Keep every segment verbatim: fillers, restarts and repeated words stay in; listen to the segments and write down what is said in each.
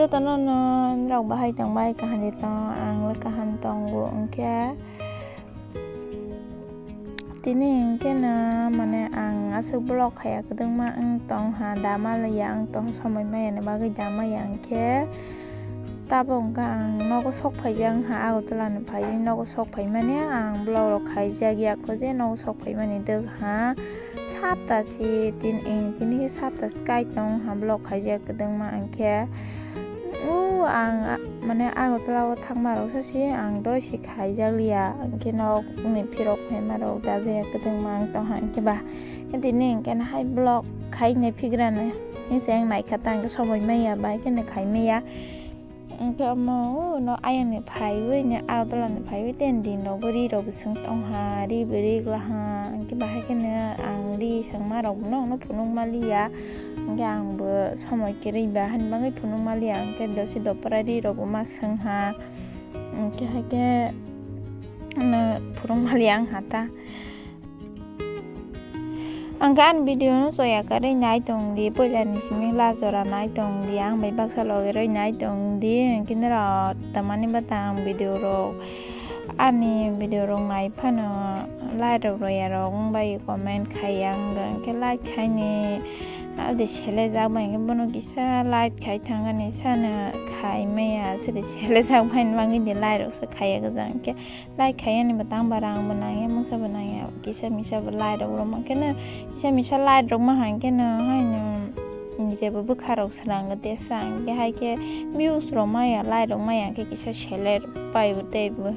Tono no norok bahai tong bai kaham di tong, ang le kaham tongo hwnkhe. Tini hwnkhe no mane ang aswk vlog khaiya kwdwngma wng tong ha, da ma liya wng tong, somoi maya ni bagwi da maya hwnkhe. Tabuk hwnkhe ang nogo sok phaijak wng ha, Agartala ni phaiwi nogo sok phaimani ang vlog rok khaijak ya, kho je nogo sok phaimani dwk ha. Sapta si tin, eh, tini khe sapta si kai tong ha vlog khaijak kwdwngma hwnkhe. O ang, a, mane Agartala o thangma rok se si ang doi si khaijak liya, hwnkhe nok ni phirok phaima rok da jaya kwdwngma ang tong ha hwnkhe ba. Hwnkhe tini hwnkhe hai vlog khai nai phigra nai. Hwnkhe ang nai kha ta hwnkhe somoi maya bai khe khai maya. Hwnkhe omo, o, no ayang ni phaiwi, ni Agartala ni phaiwi, ten din rok bo ri rok bo swng tong ha, ri bo ri gla ha, hwnkhe bahai kheno ang ri swngma rok no, no phunuk ma liya, hwnkhe ang bo somoi kwrwi ba, hani bagwi phunuk ma liya, hwnkhe dosi dopra ri rok bo ma swng ha, hwnkhe hai khe no phunuk ma liya ang ha ta. Ang khe ani video no choya karwi nai tong di, puila ni simi last jora nai tong di, ang bai baksa logi roi nai tong di, hwnkhe norok tamani bata ang video rok, ani video rok nai phano like rok roya rok wng bai comment khai ang, hwnkhe like khai ni adi sele jak bai hwnkhe bono kisa like khai thangani sana khai maya sidi sele jak bai mangwi di like rok se khaiya gwja hwnkhe. Like khaiyani bo tang ba rang bo nangya, mungsa bo nangya, kisa misa bo like rok rwma khe no, kisa misa like rok ma hang khe no, haino nijebo bwkha rok swnam tesa hwnkhe hai khe views rok maya, like rok maya khe kisa sele pai bo tei bo.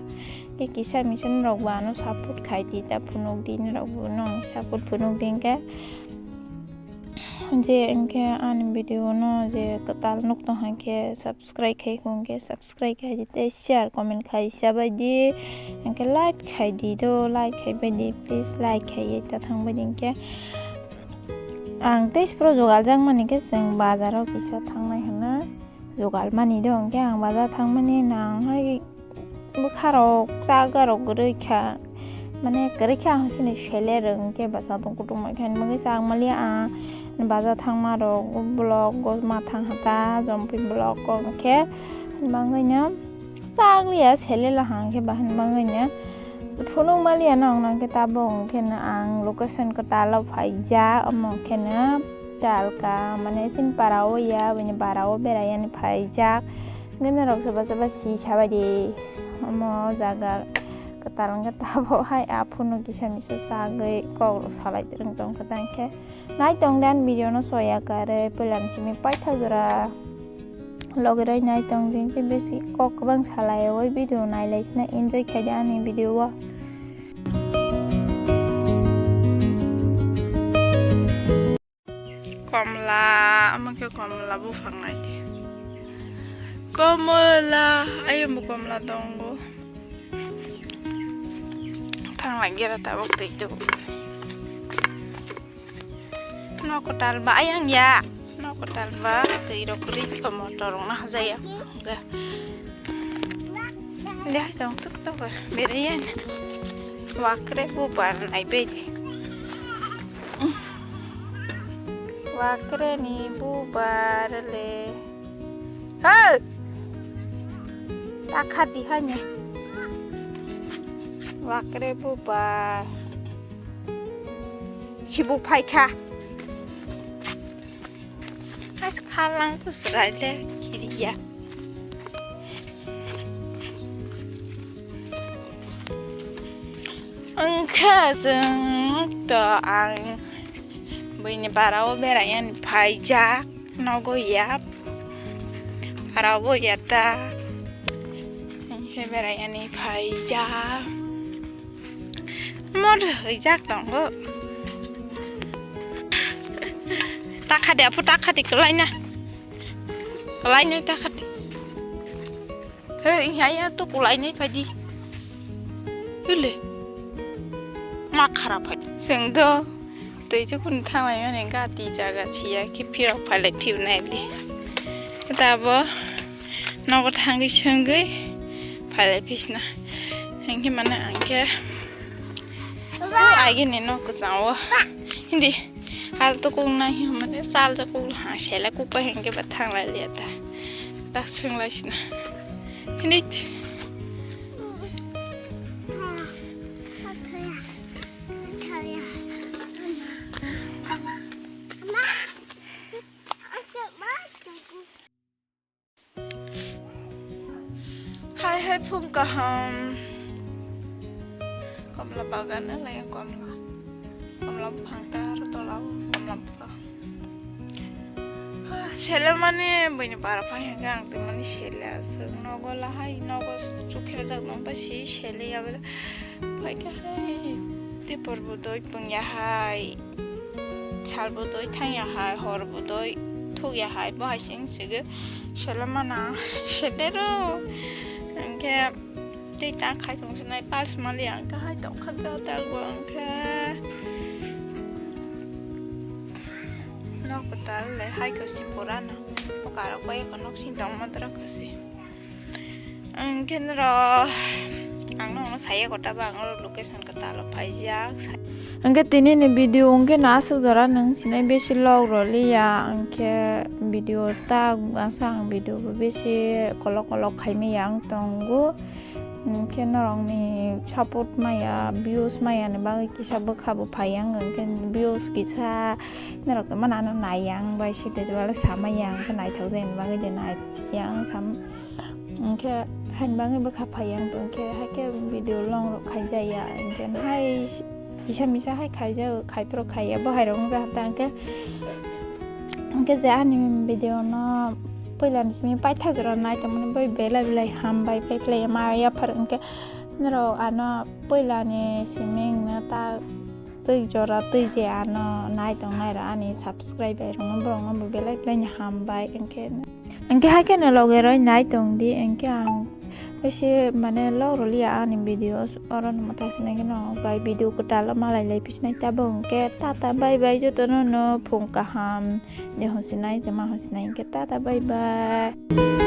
Khe kisa misa norok bo ano support khai di ta phunuk di, norok bo no support phunuk di hwnkhe. Je hwnkhe ani video no je kwtal nuk tong hai khe subscribe khai khe hwnkhe subscribe khai di tei share comment khai sa bai di, hwnkhe like khai di do, like khai bai di, please like khai ta thang bai di hwnkhe. Ang tei sipro jogal jak mani khe chwng bazar o kisa thangnai hwno jogal mani do, hwnkhe ang bazar thang mani nang hai bwkha rok chaga rok kwrwi kha, mane kwrwi kha ang chini sele rwng khe bwsa tong kutung bai kha, bagwi chak mali ang baja thangma rok vlog go ma thang hata jompui vlog go khe bagwi no chak liya sele la hang khe bahai bagwi no phunuk mali ano ang nang khe tabuk hwnkhe no ang location kwtal o phaijak omo khe no talka mane chini para o ya bini bara o berai yani phaijak. Hwnkhe norok soba soba si sabai di, omo jaga kwtal wngkha, tabuk hai aphuru kisa misa sagwi kok rok salai rwng tongkha, tang khe nai tong di ani video no soya kare, puila ni simi paitha jora logi rwi nai tong di, hwnkhe bisi kok kwbang salai o video nai lai sina enjoy khai di ani video o. Komla, omo khe komla buphang naidi. Komla, ayang bo komla tongo. Thang lai gera tabuk twi tongo. Nok kwtal ba ayang ya. Nok kwtal ba twi rok kwrwi khe motor rok no hajaya. Ga. Deh, tong tuk tuk, berian. Wakre bubar nai bedi. Wakre ni bubar le. Hey! Takha di hanya. Wakre bubar. Sibuk phaikha. As khalang tu srai le kiriya. Wngkha chwng to ang buini bara o berai ani phaijak nogo ya. Bara o ya ta. Wngkhe berai ani phaijak. Mod hwijak tongo. Takhadi aphu takhadi kwlaina. Kwlaina takhadi. He, haya to kwlaina phaji. Hule. Ma kharap hai. Sengdo. Tei chukun thanglai mani gati jaga siya ki phirok phalai phiu nai di. Tabo. Nogo thangwi swngwi phailai phisna. Hwnkhe mane ang khe o agini nok kwchang o. Hindi hal to kung nang hi mane sal ja kung ha sela kung pa hwnkhe ba thanglai liya ta. Tak swnglai sina. Hinit. Hai hai phung kaham. Komla bagan lai komla. Komla buphang ta aro tola komla buphang. Sele mani buini para phai hwnkhe ang twi mani sele aswk nogo lahai nogo chukhe jak nang ba si sele ya bele. Phai khe hai tipor bo doi pung ya hai. Sal bo doi thang ya hai, hor bo doi thuk ya hai, bo hai sing sigi sele mana sele ro. Hwnkhe tei ta khai tong sinai pals mali ang khe hai tong kha ta ta bo ang khe. Nok kwtal le hai ko si pura no. Bo karo koi ko nok sing tong ma dra ko si. Ang khe noro ang no saya kota ba ang location kota lo phai jak. Ang khe tini ni video ang khe na aswk jora nang sinai besi log roli ya. Ang khe video ta asa ang video bo besi kolok kolok khai maya ang tongo. Hwnkhe norokni support maya, views maya ni bagwi kisa bwkha bo phai yang, hwnkhe views kisa norok tongmani ano nai yang bai site jebale samai yang, hwnkhe naithok jani bagwi de nai yang sam, hwnkhe haini bagwi bwkha phai yang, hwnkhe haikhe video long rok khai jaya, hwnkhe hai kisa misa hai khaijak, khaiphuru khaiya, bo hai rok wngja ta hwnkhe, hwnkhe je ani video no puila ni simi paithak jora nai tongmani bai belai belai hambai pai phlai ma yaphar hwnkhe norok ano puila ni simi wngna ta twi jora twi je ano nai tong nai rok ani subscriber rok no borok no bo belai belai ni hambai hwnkhe. Hwnkhe hai kheno loge roi nai tong di, hwnkhe ang bisi mane log rwliya ani videos, oro no mwthang sinai kheno bai video kwtal o malai lai phi sinai tabuk, hwnkhe tata bye bye jotono no phung kaham de hwn sinai tei ma hwn sinai, hwnkhe tata bye bye.